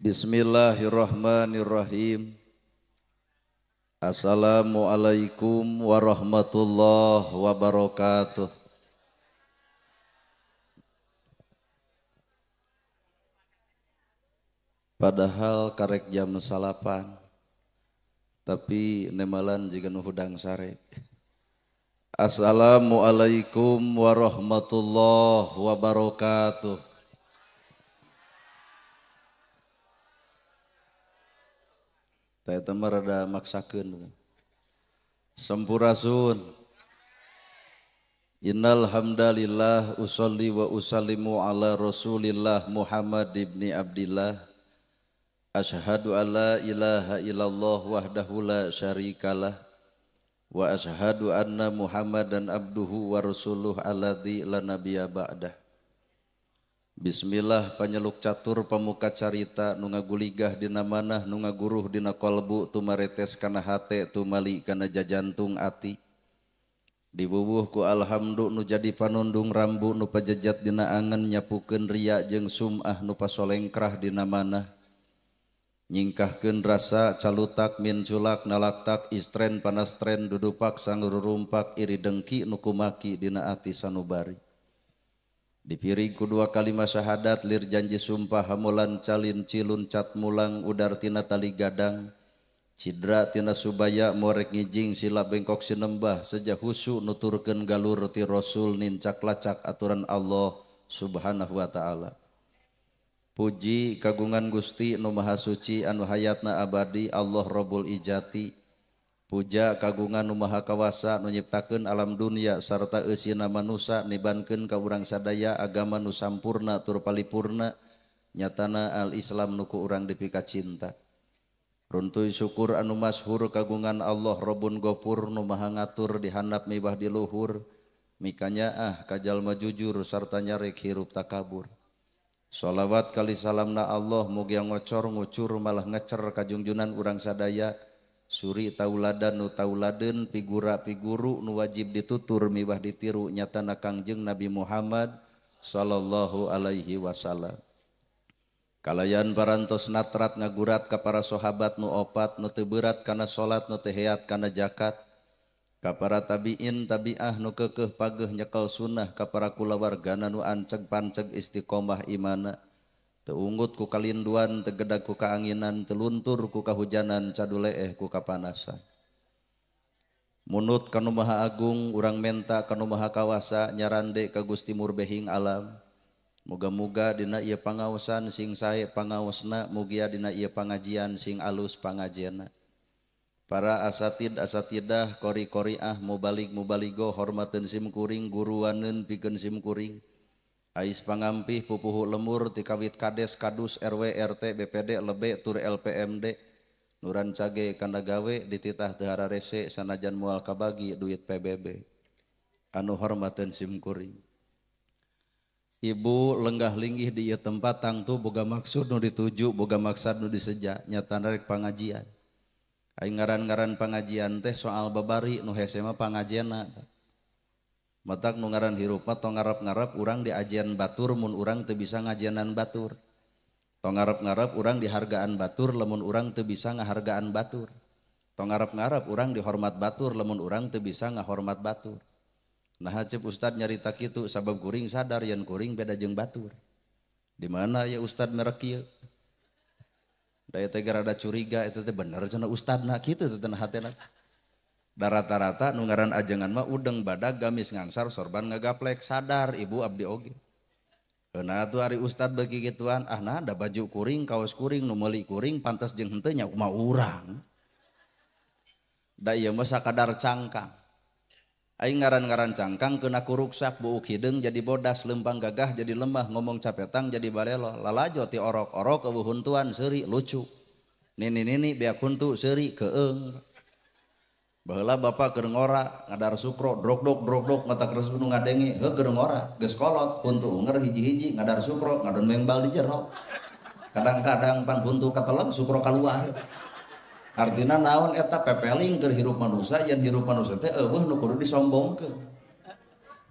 Bismillahirrahmanirrahim. Assalamualaikum warahmatullahi wabarakatuh. Padahal karek jam 9, tapi nemalan jiga nu hudang sare. Assalamualaikum warahmatullahi wabarakatuh. Teh eta mah rada maksakeun. Sampurasun. Innal hamdalillah usolli wa usallimu ala Rasulillah Muhammad ibni Abdillah. Asyhadu alla ilaha illallah wahdahu la syarikalah wa asyhadu anna Muhammadan abduhu wa rasuluh alladzi la nabiyya ba'dah. Bismillah panyeluk catur pamuka carita nu ngaguligah dina manah nu ngaguruh dina kolbu tumaretes kana hate tumali kana jajantung ati. Dibubuh ku alhamdu nu jadi panundung rambu nu pajejat dina angen nyapukeun ria jeung sum'ah nu pasolengkrah dina manah. Nyingkahkeun rasa calutak minculak nalaktak istren panastren dudupak sangrurumpak iri dengki nu kumaki dina ati sanubari. Dipiring ku dua kalimat syahadat lir janji sumpah hamulan calin cilun cat mulang udar tina tali gadang cidra tina subaya morek ngijing sila bengkok sinembah sejah husu nuturkeun galur ti rasul nincak lacak aturan Allah subhanahu wa ta'ala. Puji kagungan Gusti nu maha suci anu hayatna abadi Allah Rabbul Ijati. Puja kagungan nu maha kawasa nu nyiptakeun alam dunia sarta eusina manusa nibankeun ka urang sadaya agama nu sampurna tur palipurna nyatana al-Islam nu ku urang dipika cinta. Runtuy syukur anu masyhur kagungan Allah Rabbun Gopur nu maha ngatur di handap mibah di luhur mikanyaah ka jalma jujur sarta nyarek hirup takabur. Sholawat kali salamna Allah mugia ngocor ngucur malah ngecer kajungjunan urang sadaya suri tauladan nu tauladeun pigura piguru nu wajib ditutur mibah ditiru nyatana Kangjeng Nabi Muhammad sallallahu alaihi wasallam. Kalayan parantos natrat ngagurat ka para sahabat nu opat nu teu beurat kana salat nu teu heat kana zakat ka para tabiin tabiah nu keukeuh pageuh nyekel sunnah ka para kulawargana nu anceg panceg istiqomah imana teu unggut ku kalinduan teu gedag ku kaanginan teu luntur ku kahujanan caduleeh ku kapanasan. Munut ka nu Maha Agung urang menta ka nu Maha Kawasa nyarande ka Gusti Murbehing alam. Muga-muga dina ieu pangaosan sing sae pangaosna mugia dina ieu pangajian sing alus pangajianna. Para asatid asatidah kori koriah mubalig mubaligo hormateun sim kuring guruaneun pikeun sim kuring. Ais pangampih pupuhu lemur tikawit kades kadus RW RT BPD lebe tur LPMD nuran cage kana gawe dititah teu hararese sanajan moal kabagi duit PBB. Anu hormateun sim kuring. Ibu lenggah linggih di ieu tempat tangtu boga maksud nu dituju boga maksad nu diseja nyatana rek pangajian. Aing ngaran-ngaran pangajian teh soal babari nu hese mah pangajianna. Matak nu ngaran hirup mah tong ngarep-ngarep urang diajian batur mun urang teu bisa ngajianan batur. Tong ngarep-ngarep urang dihargaan batur lamun urang teu bisa ngahargaan batur. Tong ngarep-ngarep urang dihormat batur lamun urang teu bisa ngahormat batur. Nah cep ustad nyarita kitu sabab kuring sadar yen kuring beda jeung batur. Di mana ya ustad merek kieu? Da teh rada curiga eta teh bener cenah ustadna kitu teh teh hatena. Da rata-rata nu ngaran ajengan mah udeng badag gamis ngangsar sorban ngagaplek sadar ibu abdi oge. Heuna atuh ari ustad beuki kituan ah nah da baju kuring kaos kuring nu meuli kuring pantes jeung henteu nya kumaha urang. Da ieu mah sakadar cangkang. Aing ngaran-ngaran cangkang kena kuruksak buuk hideung jadi bodas lempang gagah jadi lemah ngomong capetang jadi balelo lalajo ti orok-orok eueuh huntuan seuri lucu. Nini-nini beak huntu seuri keung. Baheula bapak keur ngora ngadar sukro drok-dok drok-dok mata keres nu ngadenge heuh keur ngora geus kolot huntu unger hiji-hiji ngadar sukro ngadon mengbal di jero. Kadang-kadang pan huntu katelep sukro kaluar. Artina naon eta pepeling keur hirup manusia yen hirup manusia teh eueuh nu kudu disombongkeun.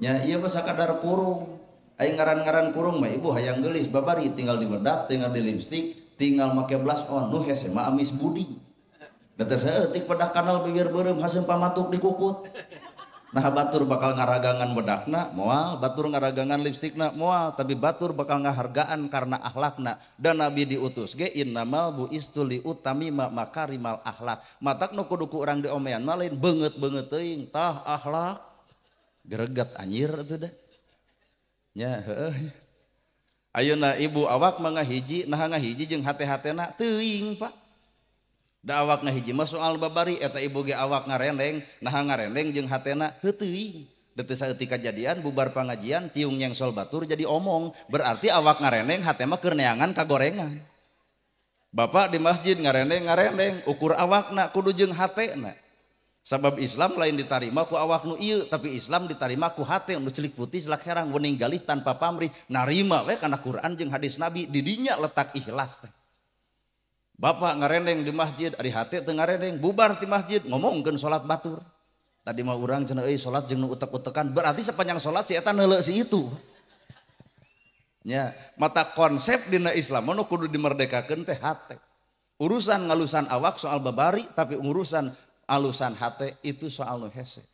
Nya ieu mah sakadar kurung. Aing ngaran-ngaran kurung mah ibu hayang geulis babari tinggal dibedak, tinggal di lipstik, Tinggal make blush on nu hese mah amis budi. Da teh saeutik pedah kanal bibir beureum haseum pamatuk dikukut. Nah batur bakal ngaragangan bedakna moal, batur ngaragangan lipstikna moal, tapi batur bakal ngahargaan karena akhlakna. Dan Nabi diutus ge innamal buistu li utamima makarimal akhlak. Matak nu kudu ku urang diomean mah lain beungeut-beungeut teuing tah akhlak. Greget anjir atuh da. Nya heueuh. Ayeuna ibu awak mah ngahiji, nah ngahiji jeung hate-hatena teuing Pak. Da awak ngahiji mah soal babari eta ibu ge awak ngarendeng, nah ngarendeng jeung hatena heuh teuing. Da teu saeutik kajadian bubar pangajian tiung nyengsol batur jadi omong, berarti awak ngarendeng hate mah keur neangan kagorengan. Bapak di masjid ngarendeng-ngarendeng ukur awakna kudu jeung hatena. Sabab Islam lain ditarima ku awak nu ieu, tapi Islam ditarima ku hate nu celik putih celak herang wening galih tanpa pamrih narima we kana Quran jeung hadis Nabi, di dinya letak ikhlas teh. Bapak ngarendeng di masjid, ari hate teu ngarendeng, bubar di masjid ngomongkeun salat batur. Tadi mah urang cenah euy salat jeung nu utek-utekan, berarti sepanjang salat si eta neuleuh si itu. Nya, mata konsep dina Islam nu kudu dimerdekakeun teh hate. Urusan ngalusan awak soal babari, tapi urusan alusan hate itu soal nu hese.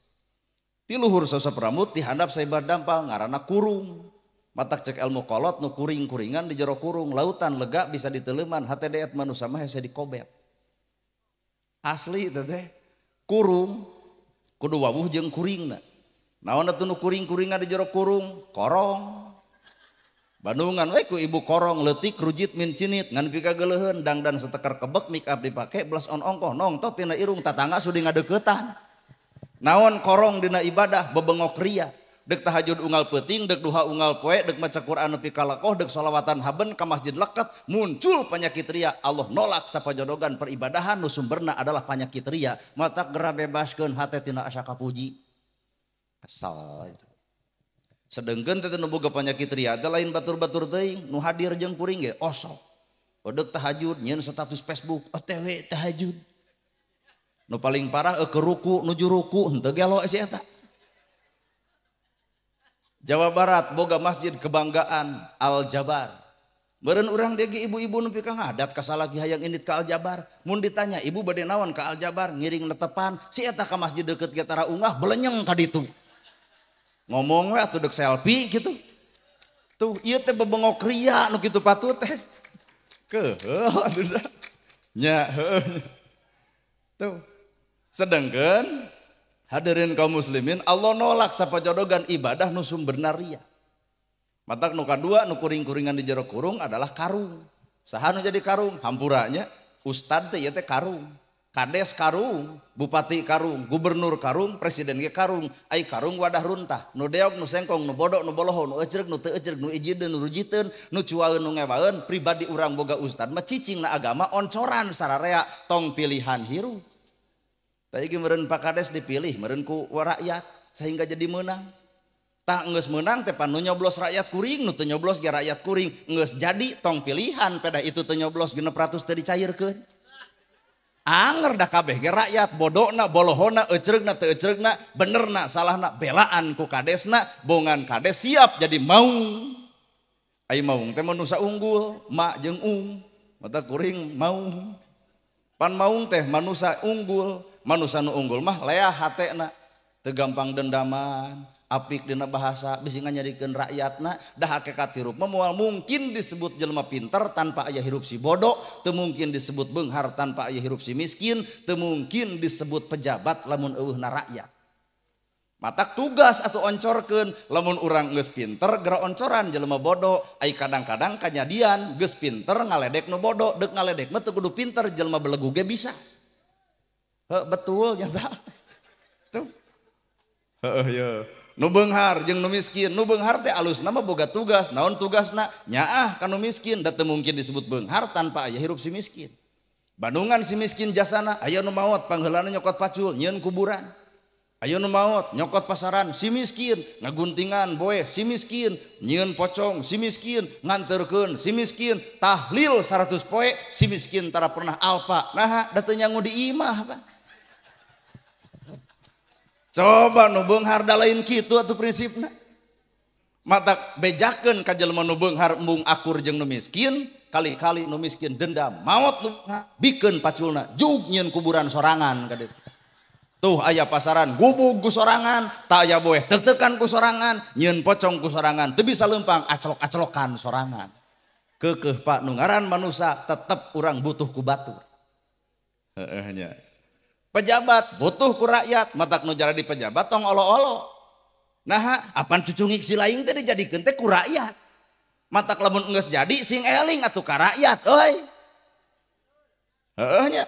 Ti luhur sosok rambut ti handap saibar dampal ngaranna kurung. Matak cek ilmu kolot nu kuring-kuringan di jero kurung, lautan lega bisa diteleman, hate deet manusia mah hese dikobet. Asli teh kurung kudu wawuh jeung kuringna. Naon atuh nu kuring-kuringan di jero kurung? Korong. Bandungan we ku ibu korong leutik rujit min cinit ngan pikageuleuheun dangdan setekar kebek make up dipake blush on ongkoh nongtot tina irung tatangga sudi ngadeukeutan. Naon korong dina ibadah bebengok ria. Dek tahajud unggal peuting, dek duha unggal poe, dek maca Quran nepi ka lakoh, dek sholawatan haben ka masjid leket, muncul penyakit ria. Allah nolak sapajodogan peribadahan nu sumberna adalah penyakit ria. Matak gera bebaskeun hate tina asa kapuji. Kesal. Sedengkeun teh nu boga penyakit ria teh lain batur-batur teuing, nu hadir jeung kuring ge osok. Dek tahajud nyieun status Facebook, OTW tahajud. Nu paling parah keur ruku nuju ruku henteu gelo si eta. Jawa Barat boga masjid kebanggaan Al Jabar. Meureun urang teh ge ibu-ibu nu pika ngadat ka salaki hayang indit ka Al Jabar. Mun ditanya ibu bade naon ka Al Jabar ngiring netepan si eta ka masjid deukeut ge tara ungah belenyeng ka ditu. Ngomong we atuh deuk selfie gitu. Tuh ieu teh bebengok ria nu kitu patut teh. Keuheuh atuh da. Nya heueuh. Tuh. Sedengkeun hadirin kaum muslimin, Allah nolak sapajodogan ibadah nu sumberna ria. Matak nu kadua nu kuring-kuringan di jero kurung adalah karung. Saha nu jadi karung? Hampuranya ustad teh ieu teh karung. Kades karung, bupati karung, gubernur karung, presiden ge karung. Ai karung wadah runtah. Nu deog, nu sengkong, nu bodoh, nu boloho, nu ecreg, nu teu ecreg, nu ijideun, nu rujiteun, nu cuaeun, nu ngewaeun. Pribadi urang boga ustad mah cicing na agama oncoran sararea tong pilihan hirup. Tadi meureun Pak Kades dipilih meureun ku rakyat sehingga jadi menang. Tah geus meunang teh pan nu nyoblos rakyat kuring, nu teu nyoblos ge rakyat kuring. Geus jadi tong pilihan pedah itu teu nyoblos 600 teu dicairkeun. Anger dah kabeh ge rakyat bodona, bolohona, ecreugna teu ecreugna, benerna salahna, belaan ku kadesna, bongan kades siap jadi maung. Ai maung teh manusa unggul, ma jeung ung, mata kuring maung. Pan maung teh manusa unggul. Manusa nu unggul mah leah hatena, teu gampang dendaman, apik dina bahasa, bisi nganyarikeun rakyatna, dah hakikat hirup mah moal mungkin disebut jelema pinter tanpa aya hirup si bodoh, teu mungkin disebut beunghar tanpa aya hirup si miskin, teu mungkin disebut pejabat lamun eueuhna rakyat. Matak tugas atau oncorkeun, lamun urang geus pinter geura oncoran jelema bodoh, ai kadang-kadang kanyadian geus pinter ngaledek nu bodoh, deuk ngaledek mah teu kudu pinter jelema belegu ge bisa. Heh, betul nyata. Tuh. Heeh ya. Nu beunghar jeung nu miskin, nu beunghar teh alusna mah boga tugas, naon tugasna? Nyaah ka nu miskin, da teu mungkin disebut beunghar tanpa aya hirup si miskin. Bandungan si miskin jasana, aya nu maot pangheulana nyokot pacul, nyieun kuburan. Aya nu maot nyokot pasaran si miskin, ngaguntingan boeh si miskin, nyieun pocong si miskin, nganterkeun si miskin, tahlil 100 poe si miskin tara pernah alpa. Naha da teu nyangu di imah, Pak. Coba nu beunghar da lain kitu atuh prinsipna. Matak bejakeun ka jelema nu beunghar embung akur jeung nu miskin, kali-kali nu miskin dendam, maot nu bikeun paculna, jug nyieun kuburan sorangan ka ditu. Tuh aya pasaran gubug ku sorangan, tak aya boeh teuk-teukan ku sorangan, nyieun pocong ku sorangan, teu bisa leumpang acelok-acelokan sorangan. Keukeuh Pak nu ngaran manusa tetep urang butuh ku batur. Heeh nya. Pejabat butuh ku rakyat, matak nu jadi pejabat tong olo-olo. Nah, apan cucungik si laing teh dijadikeun teh ku rakyat. Matak lamun geus jadi sing eling atuh ka rakyat euy. Heeh nya.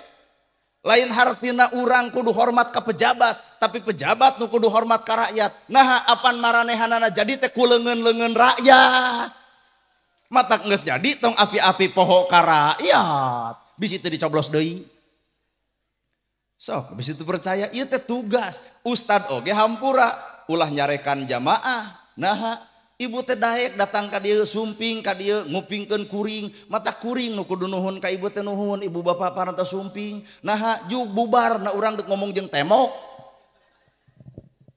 Lain hartina urang kudu hormat ka pejabat, tapi pejabat nu kudu hormat ka rakyat. Nah, apan maranehanana jadi teh ku leungeun-leungeun rakyat. Matak geus jadi tong api-api poho ka rakyat. Bisi teu dicoblos deui. Sok, bisi teu percaya ieu teh tugas. Ustad oge hampura ulah nyarekan jamaah. Nah, ibu teh daek datang ka dieu sumping ka dieu ngupingkeun kuring, mata kuring nu kudu nuhun ka ibu teh nuhun, ibu bapak parantos sumping. Nah, jug bubar na urang deuk ngomong jeung temok.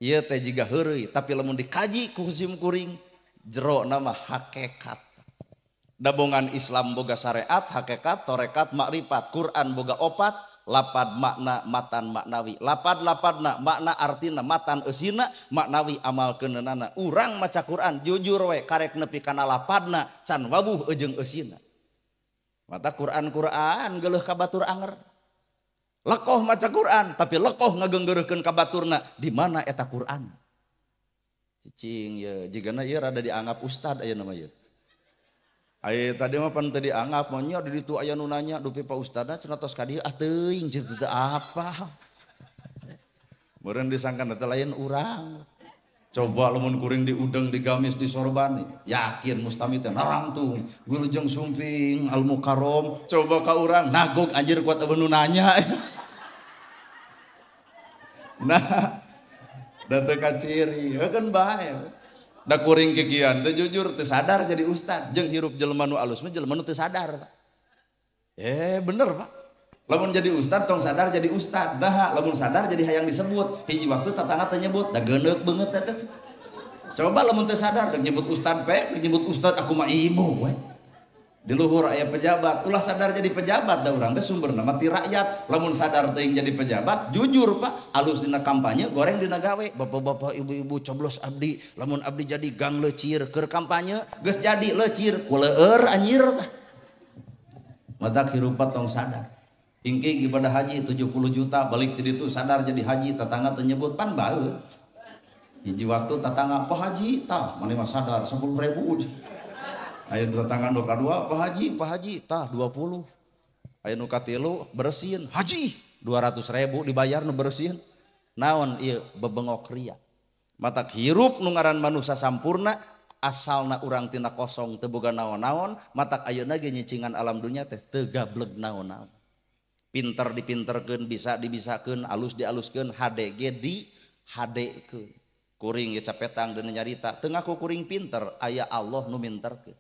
Ieu teh jiga heureuy, tapi lamun dikaji ku sim kuring jero nama hakikat. Dabongan Islam boga syariat, hakikat, torekat, makrifat, Quran boga opat, lapad makna matan maknawi, lapad lapadna makna artina matan eusina maknawi amal keunana. Urang maca Quran jujur we karek nepi kana lapadna can wawuh jeung eusina. Mata Quran Quran geuleuh ka batur anger. Lekoh maca Quran tapi lekoh ngagenggeureurkeun ka baturna di mana eta Quran. Cicing ye jigana ieu rada dianggap ustad aya nama ieu. Ayo tadi mah pan teu dianggap mah nya di ditu aya nu nanya dupi Pak Ustadna cenah tos ka dieu ah teuing cenah teu apa. Meureun disangka teh lain urang. Coba lamun kuring diudeng digamis disorban yakin mustami teh narangtung wilujeng sumping al mukarrom coba ka urang nagog anjir kuat eueuh nu nanya. Nah, da teu kaciri heukeun bae. Da kuring kikian teu jujur teu sadar jadi ustad jeung hirup jelema nu alus mah jelema nu teu sadar Pak. Bener Pak. Lamun jadi ustad tong sadar jadi ustad. Nah, lamun sadar jadi hayang disebut. Hiji waktu tatangga teu nyebut da geuneuk beungeut eta teh. Coba lamun teu sadar deuk nyebut ustad pek, deuk nyebut ustad aku mah ibu we. Di luhur aya pejabat, ulah sadar jadi pejabat da urang teh sumberna mah ti rakyat. Lamun sadar teuing jadi pejabat, jujur Pak, alus dina kampanye, goreng dina gawe. Bapak-bapak, ibu-ibu coblos abdi, lamun abdi jadi gang leucir keur kampanye, geus jadi leucir kuleueur anjir tah. Matak hirup tong sadar. Ingking ibadah haji 70 juta, balik ti ditu sadar jadi haji, tetangga teu nyebut pan baeut. Hiji waktu tetangga, "Pak Haji, tah maneh mah sadar 10.000." Ayo tetangga nu kadua, Pak Haji, tah 20. Ayo nu katilu bersihin, haji 200.000 dibayar nu bersihin. Naon ieu bebengok ria. Matak hirup nu ngaran manusa sampurna, asalna urang tina kosong teu boga naon-naon, matak ayeuna ge nyicingan alam dunya teh teu gableg naon-naon. Pinter dipinterkeun, bisa dibisakeun, alus dialuskeun, hade ge di hadekeun. Kuring ye capetang deuna nyarita, teu ngaku kuring pinter, aya Allah nu minterkeun.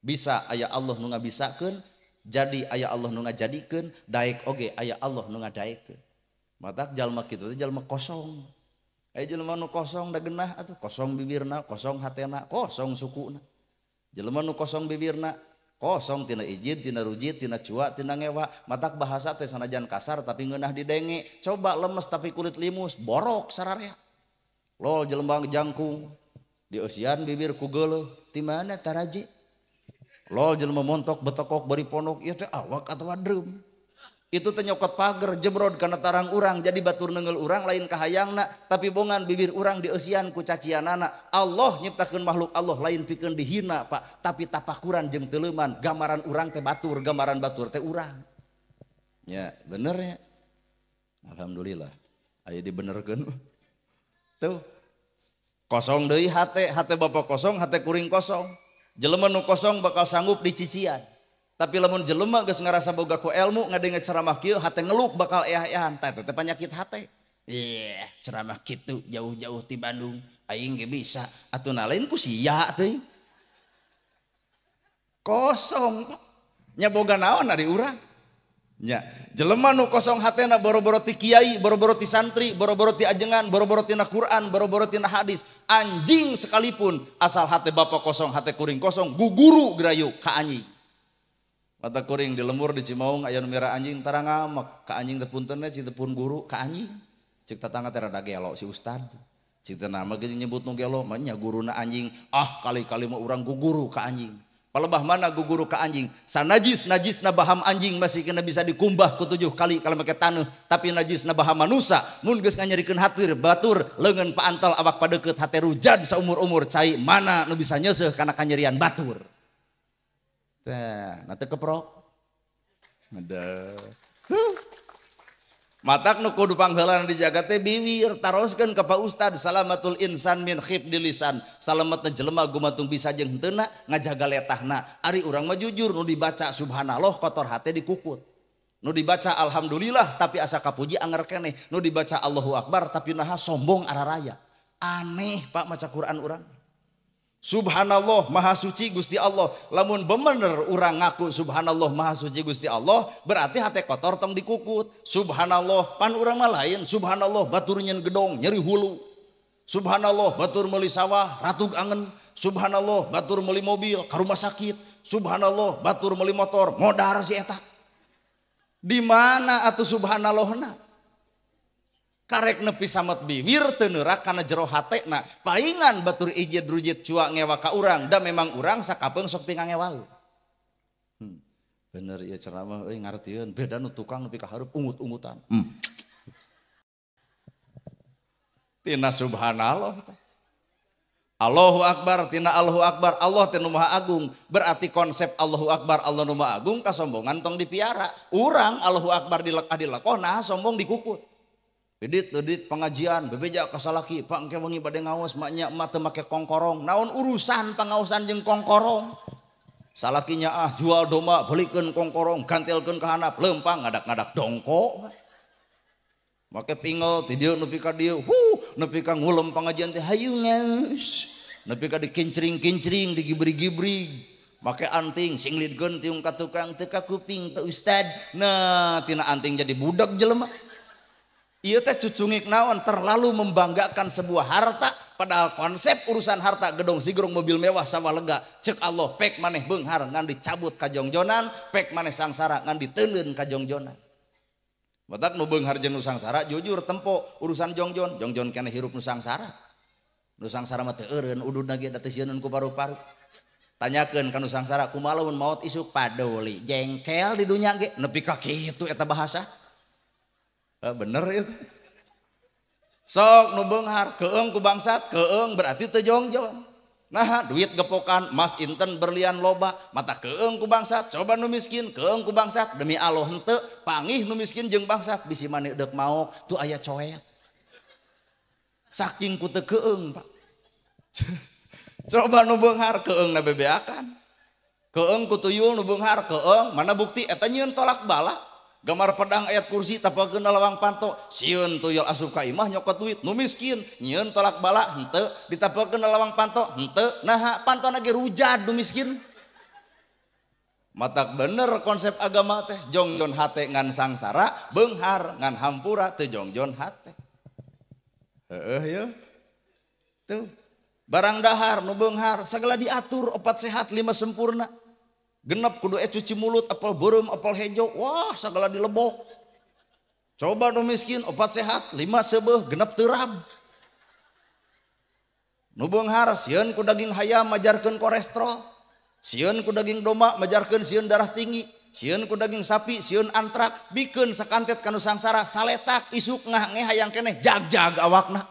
Bisa aya Allah nu ngabisakeun, jadi aya Allah nu ngajadikeun, daek oge aya Allah nu ngadaekeun. Matak jalma kitu teh jalma kosong. Aya jelema nu kosong da genah atuh, kosong bibirna, kosong hatena, kosong sukuna. Jelema nu kosong bibirna, kosong tina ijid, tina rujit, tina cua, tina ngewa. Matak bahasa teh sanajan kasar tapi ngeunah didenge. Coba lemes tapi kulit limus, borok sararea. Lol jelema jangkung, dieusian bibir ku geuleuh, ti mana taraje? Lol jelema montok betokok bari pondok ieu teh awak atawa drum. Itu teh nyokot pager jebrod kana tarang urang jadi batur neunggeul urang lain kahayangna tapi bongan bibir urang dieusian ku cacianana. Allah nyiptakeun makhluk Allah lain pikeun dihina Pak, tapi tapakuran jeung teuleuman gambaran urang teh batur, gambaran batur teh urang. Ya, bener ya. Alhamdulillah. Aya dibenerkeun. Tuh. Kosong deui hate, hate bapak kosong, hate kuring kosong. Jelema nu kosong bakal sanggup dicician. Tapi lamun jelema geus ngarasa boga ku ilmu ngadenge ceramah kieu hate ngeluk bakal eah-eahan. Tah eta teh panyakit hate. Ih, ceramah kitu jauh-jauh ti Bandung aing ge bisa. Atuh na lain ku sia teuing. Kosong Pak. Nya boga naon ari urang. Nya, jelema nu kosong hatena boro-boro ti kiai, boro-boro ti santri, boro-boro ti ajengan, boro-boro tina Quran, boro-boro tina hadis, anjing sekalipun asal hate bapak kosong, hate kuring kosong, guguru gerayu ka anjing. Mata kuring di lemur di Cimaung aya nu mira anjing tara ngamek ka anjing teh punten teh pun guru ka anjing. Cik tatangga teh rada gelo si ustad. Cik teh nama ge nyebut nu gelo mah nya guruna anjing. Ah kali-kali mah urang guguru ka anjing. Palebah mana guguru ka anjing? Sanajis najis na baham anjing masih kena bisa dikumbah ku 7 kali kalau make taneuh, tapi najis na baham manusa mun geus nganyerikeun hatir batur leungeun paantal awak padeukeut hate rujad saumur-umur cai mana nu bisa nyeuseuh kana kanyerian batur. Tah, na teu keprok. Ada. Matak nu kudu pangheulana dijaga teh biwir, taroskeun ka Pak Ustad salamatul insan min khibdil lisan. Salametna jelema gumantung bisa jeung henteuna ngajaga letahna. Ari urang mah jujur nu dibaca subhanallah kotor hate dikukut. Nu dibaca alhamdulillah tapi asa kapuji anger keneh. Nu dibaca Allahu akbar tapi naha sombong araraya. Aneh Pak maca Quran urang. Subhanallah maha suci Gusti Allah. Lamun bener urang ngaku subhanallah maha suci Gusti Allah, berarti hate kotor tong dikukut. Subhanallah pan urang mah lain. Subhanallah batur nyen gedong nyeri hulu. Subhanallah batur meuli sawah ratug angen. Subhanallah batur meuli mobil ka rumah sakit. Subhanallah batur meuli motor modar si eta. Di mana atuh subhanallahna? Karek nepi samet biwir teu neurak kana jero hatena paingan batur ijid rujit cua ngewa ka urang da memang urang sakapeung sok pingangewa. Bener ieu ceramah euy ngartieun beda nu tukang nepi ka hareup ungut-ungutan. Tina subhanallah teh. Allahu akbar tina Allahu akbar Allah teh nu maha agung berarti konsep Allahu akbar Allah nu maha agung kasombongan tong dipiara. Urang Allahu akbar dilekah dilekoh nah sombong dikukut. Edit pengajian bebeja ka salaki pak engke wengi bade ngaos maknya emak teu make kongkorong naon urusan pangaosan jeung kongkorong salakinya ah jual domba belikeun kongkorong gantelkeun ka handap leumpang ngadak-ngadak dongko make pingel ti dieu nepi ka dieu huh nepi ka ngulem pengajian teh hayu ngaos nepi ka dikincring-kincring digibrig-gibrig make anting singlidkeun tiung ka tukang teu ka kuping Pak Ustad nah tina anting jadi budak jelema. Ieu teh cucungik naon terlalu membanggakan sebuah harta padahal konsep urusan harta gedong sigrong mobil mewah sawah lega cek Allah pek maneh beunghar ngan dicabut ka jongjonan pek maneh sangsara ngan diteundeun ka jongjonan. Batak nu beunghar jeung nu sangsara jujur tempo urusan jongjon jongjon keneh hirup nu sangsara. Nu sangsara mah teu eureun ududna ge da teu sieun ku paru-paru. Tanyakeun ka nu sangsara kumaha lamun maot isuk paduli jengkel di dunya ge nepi ka kitu eta bahasa. Bener itu. Sok nu beunghar keung ku bangsat keung berarti teu jongjon. Nah duit gepokan emas inten berlian loba mata keung ku bangsat coba nu miskin keung ku bangsat demi Allah henteu pangih nu miskin jeung bangsat bisi maneh deuk maok tuh aya coet. Saking ku teu keung Pak. Coba nu beunghar keung na bebeakan. Keung ku tuyul nu beunghar keung mana bukti eta nyieun tolak bala. Gambar pedang ayat kursi tapakeun lawang panto sieun tuyul asup ka imah nyokot duit nu miskin nyieun tolak bala henteu ditapakeun lawang panto henteu naha pantona ge rujad nu miskin. Matak bener konsep agama teh jongjon hate ngan sangsara beunghar ngan hampura teu jongjon hate. Heueuh yeuh. Tuh barang dahar nu beunghar sagala diatur 4 sehat 5 sempurna. Genep kudu cuci mulut apel beureum apel hejo wah sagala dilebok. Coba nu miskin 4 sehat 5 seubeuh genep teu rab. Nu beunghar sieun ku daging hayam majarkeun kolesterol, sieun ku daging domba majarkeun sieun darah tinggi, sieun ku daging sapi sieun antrak, bikeun sakantet ka nu sangsara saletak isuk ngah nge hayang keneh jag-jag awakna.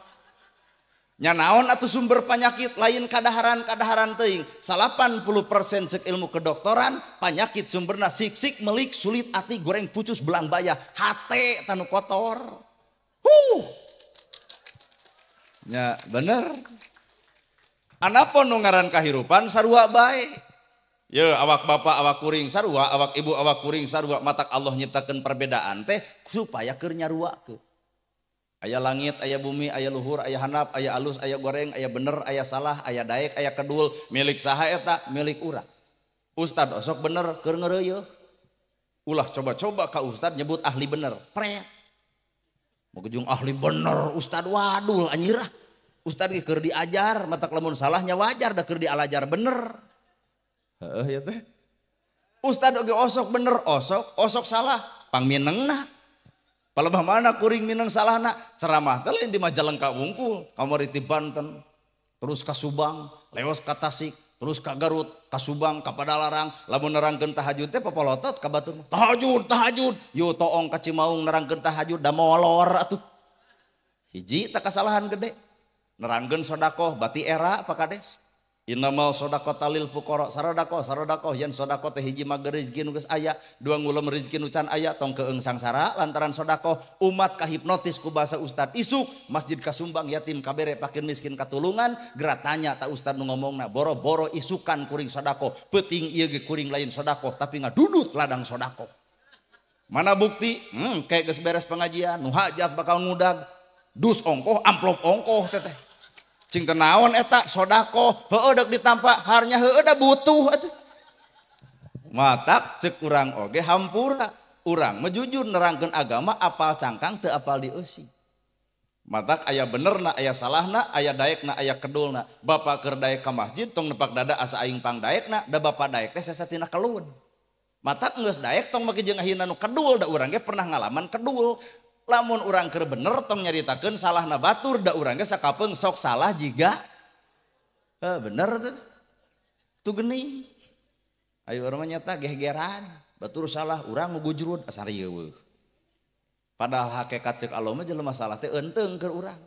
Nya naon atuh sumber penyakit lain kadaharan-kadaharan teuing 80% cek ilmu kedokteran penyakit sumberna sik-sik melik sulit ati goreng pucus belang bayah hate tanu kotor. Huh. Nya bener. Anapun nu ngaran kahirupan sarua bae. Ye awak bapak awak kuring sarua, awak ibu awak kuring sarua, matak Allah nyiptakeun perbedaan teh supaya keur nyaruakeun. Aya langit, aya bumi, aya luhur, aya handap, aya alus, aya goreng, aya bener, aya salah, aya daek, aya kedul, milik saha eta, milik urang. Ustad osok bener keur ngeureuyeuh. Ulah coba-coba ka ustad nyebut ahli bener. Pret. Mau jeung ahli bener ustad wadul anjir ah. Ustad ge keur diajar matak lamun salahnya wajar da keur dialajar bener. Heeh ya teh. Ustad oge osok bener osok, osok salah pangminengna. Palebah mana kuring mineng salahna ceramah teh lain di Majalengka wungkul, kamari ti Banten, terus ka Subang, lewas ka Tasik, terus ka Garut, ka Subang, ka Padalarang, lamun nerangkeun tahajud teh popolotot ka batur. Tahajud, tahajud, yo toong ka Cimaung nerangkeun tahajud da molor atuh. Hiji tak kesalahan gede. Nerangkeun sedekah bati era Pak Kades. Innamal shadaqata lil fuqara, saradaqah, saradaqah yen sedekah teh hiji mager rezeki nu geus aya, dua ngulem rezeki nu can aya, tong keung sangsara lantaran sedekah umat kahipnotis ku bahasa ustad isuk masjid kasumbang yatim kabere fakir miskin katulungan geura tanya ta ustad nu ngomongna boro-boro isukan kuring sedekah peuting ieu ge kuring lain sedekah tapi ngadudut ladang sedekah. Mana bukti? Kayak geus beres pengajian nu hajat bakal ngudag dus ongkoh amplop ongkoh teteh. Cing teu naon eta sedekah heueuh deuk ditampa harnya heueuh da butuh atuh. Matak ceuk urang oge hampura urang mah jujur nerangkeun agama apal cangkang teu apal dieusi. Matak aya benerna aya salahna aya daekna aya kedulna. Bapak keur daek ka masjid tong nepak dada asa aing pang daekna da bapak daek teh sasatina kelun. Matak geus daek tong make jeung ahina nu kedul da urang ge pernah ngalaman kedul. Lamun urang keur bener tong nyaritakeun salahna batur da urang ge sakapeung sok salah jiga bener tuh. Tuh geuning. Ayo urang mah nyata gegeran, batur salah urang ngugujrud asa rieueuh. Padahal hakikat ceuk Allah mah jelema salah teh eunteung keur urang.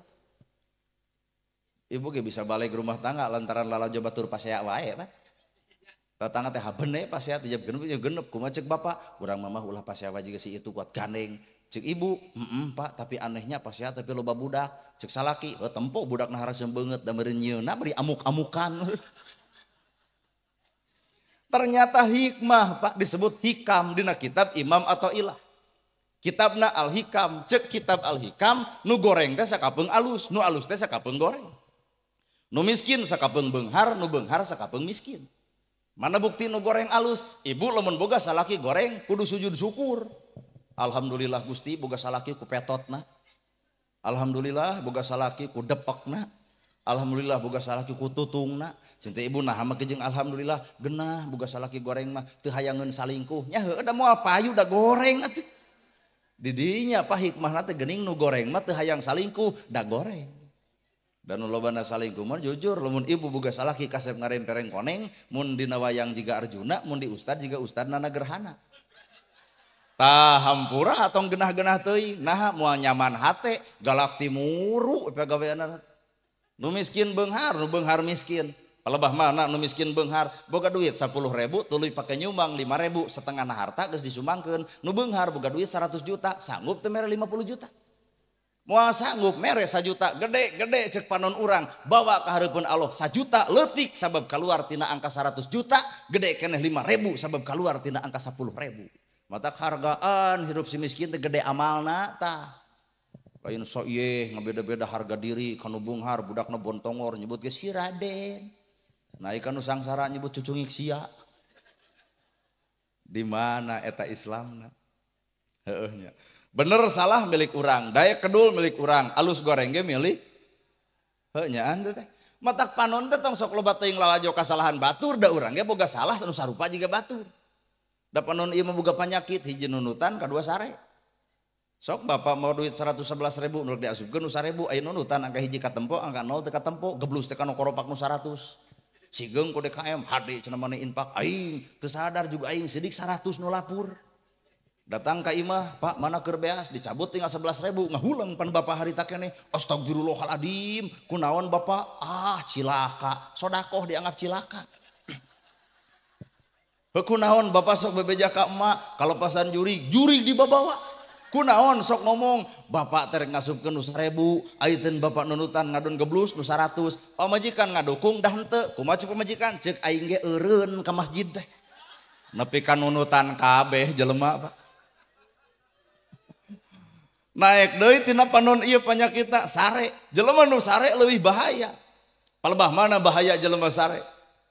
Ibu ge bisa balik rumah tangga lantaran lalajo batur pasea wae, Pak. Tetangga teh habene pasea teh jam genep genep kumaha ceuk bapak, urang mah ulah pasea wae jiga si itu kuat gandeng. Cek ibu, pak, tapi anehnya pas ya, tapi loba budak. Cek salaki, oh, tempo budak nah harasem beungeut da meureun nyeuna bari amuk-amukan. Ternyata hikmah, pak, disebut hikam dina kitab Imam atau ilah. Kitabna Al-Hikam, cek kitab Al-Hikam, nu goreng teh sakapeung alus, nu alus teh sakapeung goreng. Nu miskin sakapeung beunghar, nu beunghar sakapeung miskin. Mana bukti nu goreng alus? Ibu lamun boga salaki goreng kudu sujud syukur. Alhamdulillah Gusti boga salaki ku petotna. Alhamdulillah boga salaki ku depekna. Alhamdulillah boga salaki ku tutungna. Cinta ibu nah make jeung alhamdulillah genah boga salaki goreng mah teu hayangeun salingkuh. Nya heueuh da moal payu da goreng atuh. Di dinya pa hikmahna teh geuning nu goreng mah teu hayang salingkuh da goreng. Dan nu lobana salingkuh mah jujur lamun ibu boga salaki kasep ngarempereng koneng mun dina wayang jiga Arjuna mun di ustad jiga ustad Nana Gerhana. Tah hampura atau genah-genah teuing naha moal nyaman hate galak timuru pagaweanna. Nu miskin beunghar, nu beunghar miskin. Palebah mana nu miskin beunghar boga duit 10.000 tuluy pake nyumbang 5.000 setengahna harta geus disumbangkeun. Nu beunghar boga duit 100 juta sanggup teu mere 50 juta. Moal sanggup mere 1 juta gede-gede cek panon urang bawa ka hareupeun Allah 1 juta leutik sabab kaluar tina angka 100 juta gede keneh 5.000 sabab kaluar tina angka 10.000. Matak hargaan hirup si miskin teh gede amalna tah. Lain sok ieu ngabeda-beda harga diri kanu beunghar budakna bontongor nyebut ge si Raden. Naik kanu sangsara nyebut cucungik sia. Di mana eta Islamna? Heueuh nya. Bener salah milik urang, daek kedul milik urang, alus goreng ge milik heuh nyaan teh. Matak panon teh tong sok loba teuing lalajo kasalahan batur da urang ge boga salah anu sarupa jiga batur. Da panon ieu mah boga panyakit hiji nunutan kadua sare. Sok bapak mau duit 111.000 nu diasupkeun nu 1.000 aya nunutan angka hiji katempo angka 0 teu katempo geblus teh kana koropak nu 100. Sigeung ku DKM hade cenah maneh infak aing teu sadar juga aing sidik 100 nu lapur. Datang ka imah, Pak mana keur beas dicabut tinggal 11.000 ngahulang pan bapak harita keneh astagfirullahaladzim kunaon bapak ah cilaka sodakoh dianggap cilaka. Kunaon bapak sok bebeja ka emak kalepasan jurig, jurig dibabawa. Kunaon sok ngomong bapak terek ngasupkeun nu 1000, ayeuna bapak nunutan ngadon geblus nu 100. Pamajikan ngadukung dah henteu. Kumaha ceuk pamajikan? Ceuk aing ge eureun ka masjid teh. Nepi ka nunutan kabeh jelema Pak. Naik deui tina panon ieu panyakitna sare. Jelema nu sare leuwih bahaya. Palebah mana bahaya jelema sare?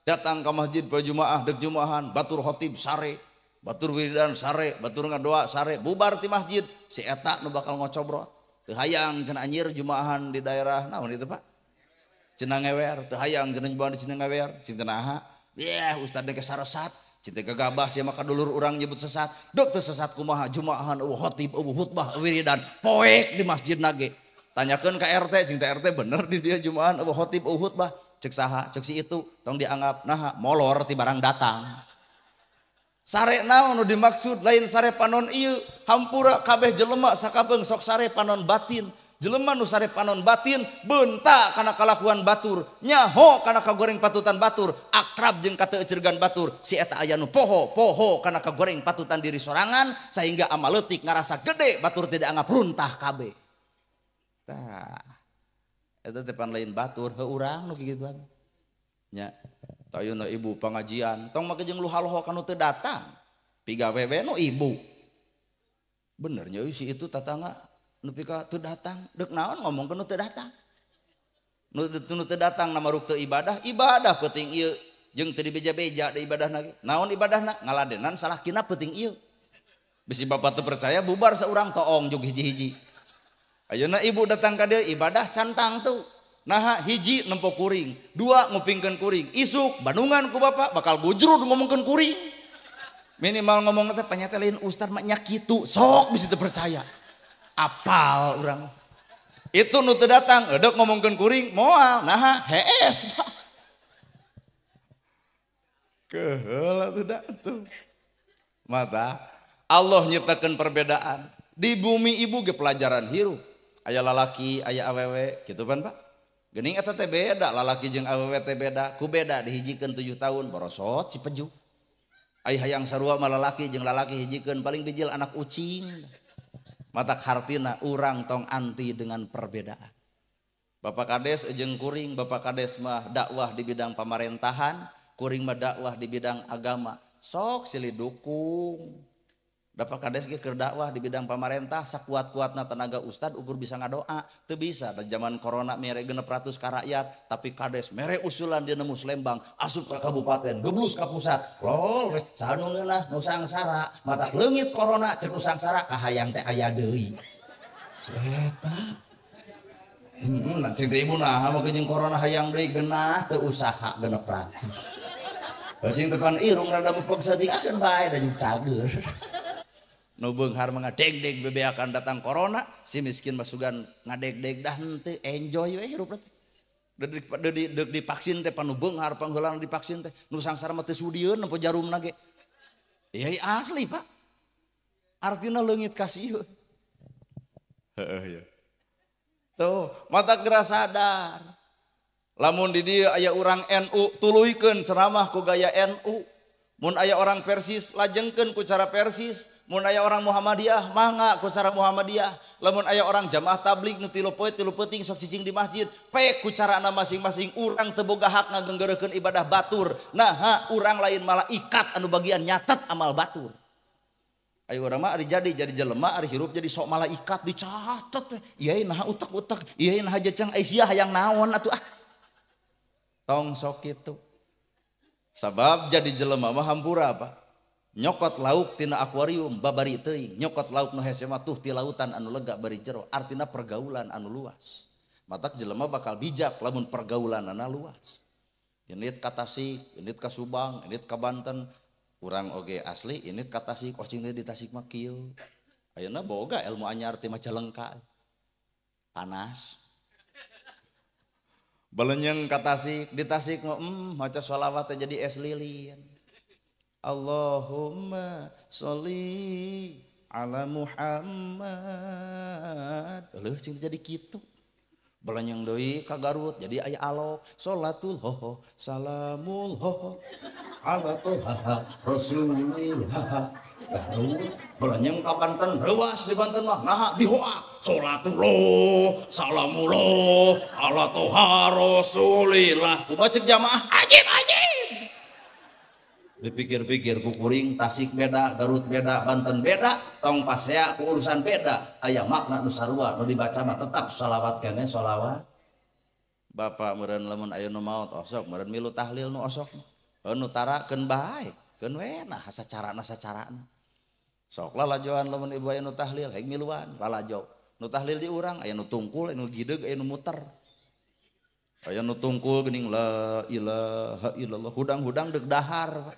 Datang ke masjid poe Jumaah dek Jumaahan batur khotib sare. Batur wiridan sare, batur ngadoa sare, bubar ti masjid si eta nu bakal ngocobrot. Teu hayang cenah anjir jumaahan di daerah naon itu Pak? Cenah ngewer, teu hayang cenah jumaahan di cenah ngewer, cinta naha? Yeh, ustad teh saresat, cinta gagabah sia maka dulur urang nyebut sesat. Dek teu sesat kumaha jumaahan eueuh khotib, eueuh khutbah, wiridan, poek di masjid nage. Tanyakeun ka RT, cinta RT bener di dia jumaahan eueuh khotib, eueuh khutbah. Cek saha, cek si itu, tong dianggap naha molor ti barang datang. Sare naon nu dimaksud lain sare panon ieu, hampura kabeh jelema sakabeung sok sare panon batin. Jelema nu sare panon batin beunta kana kalakuan batur, nyaho kana kagoreng patutan batur, akrab jeung kateuceurgan batur. Si eta aya nu poho-poho kana kagoreng patutan diri sorangan sehingga amal leutik ngarasa gede batur tidak anggap runtah kabeh. Tah. Eta teh pan lain batur, heuh urang nu kikituan. Nya. Tayuna ibu pengajian, tong make jeung luha-luha kanu teu datang. Pigawe we nu ibu. Bener nya si itu tatangga nepi ka teu datang, deuk naon ngomongkeun nu teu datang. Nu teu datang namaruk teu ibadah, ibadah peuting ieu jeung teu dibeja-beja da ibadahna ge. Naon ibadahna? Ngaladenan salakina peuting ieu. Bisi bapak teu percaya bubar saurang toong jug hiji-hiji. Ayeuna ibu datang ka dieu ibadah cantang tuh. Naha hiji nempo kuring, dua ngupingkeun kuring, isuk bandungan ku bapak bakal gujrud ngomongkeun kuring. Minimal ngomong teh panyata lain ustad mah nya kitu, sok bisi teu percaya. Apal urang. Itu nu teu datang, eudek ngomongkeun kuring, moal, naha hees Pak. Keheula tuh da tuh. Mata Allah nyiptakeun perbedaan. Di bumi ibu ge pelajaran hirup. Aya lalaki, aya awewe, kitu pan Pak? Geuning eta teh beda, lalaki jeung awewe teh beda, ku beda dihijikeun 7 tahun borosot si peju. Ai hayang sarua mah lalaki jeung lalaki hijikeun paling bijil anak ucing. Matak hartina urang tong anti dengan perbedaan. Bapak Kades jeung kuring, Bapak Kades mah dakwah di bidang pamarentahan, kuring mah dakwah di bidang agama. Sok silih dukung. Bapak Kades ge keur dakwah di bidang pamarentah sakuat-kuatna tenaga ustad ukur bisa ngadoa, teu bisa da zaman corona mere 600 ka rakyat, tapi Kades mere usulan dia nemu Lembang, asup ka kabupaten, geblus ka pusat. Lol, saha nu ngeunah nu sangsara, matak leungit corona cek nu sangsara kahayang teh aya deui. Seta. Nah cing teh ibu naha make jeung corona hayang deui geunah teu usaha 600. Cing teh pan irung rada mepek saeutik akeun bae da jeung cager. Nu beunghar mah ngadegdeg bebeakan datang corona, si miskin mah sugan ngadegdeg dah henteu enjoy we hirup teh. Deuk divaksin teh panu beunghar pangheulana divaksin teh, nu sangsara mah teu sudieun nempo jarumna ge. Ieu asli Pak. Artina leungit kasieun. Heeh ya. Tuh, mata geura sadar. Lamun di dieu aya urang NU tuluykeun ceramah ku gaya NU. Mun aya orang Persis lajengkeun ku cara Persis. Mun aya orang Muhammadiyah mangga ku cara Muhammadiyah. Lamun aya orang jamaah tabligh nu 3 poe 3 peuting sok cicing di masjid, pek ku carana masing-masing. Urang teu boga hak ngagenggereukeun ibadah batur. Naha urang lain malaikat anu bagian nyatet amal batur. Ayo urang mah ari jadi jelema ari hirup jadi sok malaikat dicatet teh. Ieu naha utek-utek, ieu naha jeceng ai sia hayang naon atuh ah. Tong sok kitu. Sabab jadi jelema mah hampura apa? Nyokot lauk tina akuarium babari teuing, nyokot lauk nu hese mah tuh ti lautan anu lega bari jero, artina pergaulan anu luas. Matak jelema bakal bijak lamun pergaulanana luas. Init ka Tasik, init ka Subang, init ka Banten, urang oge asli init ka Tasik, oh cing teh di Tasik mah kieu. Ayeuna boga ilmu anyar ti Majalengka. Panas. Balenyeng ka Tasik, di Tasik mah maca sholawat teh jadi es lilin. Allahumma sholli ala Muhammad. Leuh cing jadi kitu. Balenyeng deui ka Garut jadi aya alok sholatul hoho salamul hoho ala toha rasulillah. Garut balenyeng ka Banten reuas di Banten mah naha dihoa sholatullah salamullah ala toha rasulillah. Kumaha cek jamaah ajib ajib. Dipikir-pikir ku kuring Tasik beda, Garut beda, Banten beda, tong pasea ku urusan beda. Aya makna nu sarua nu dibaca mah tetap sholawat keneh sholawat. Bapak meureun lamun aya nu maot osok, meureun milu tahlil nu osok. Nu tara keun bae, Keun we nah sacarana sacarana. Sok lalajoan lamun ibu aya nu tahlil hayang miluan lalajo. Nu tahlil di urang aya nu tungkul, aya nu gideug, aya nu muter. Aya nu tungkul geuning la ilaha illallah hudang-hudang deuk dahar.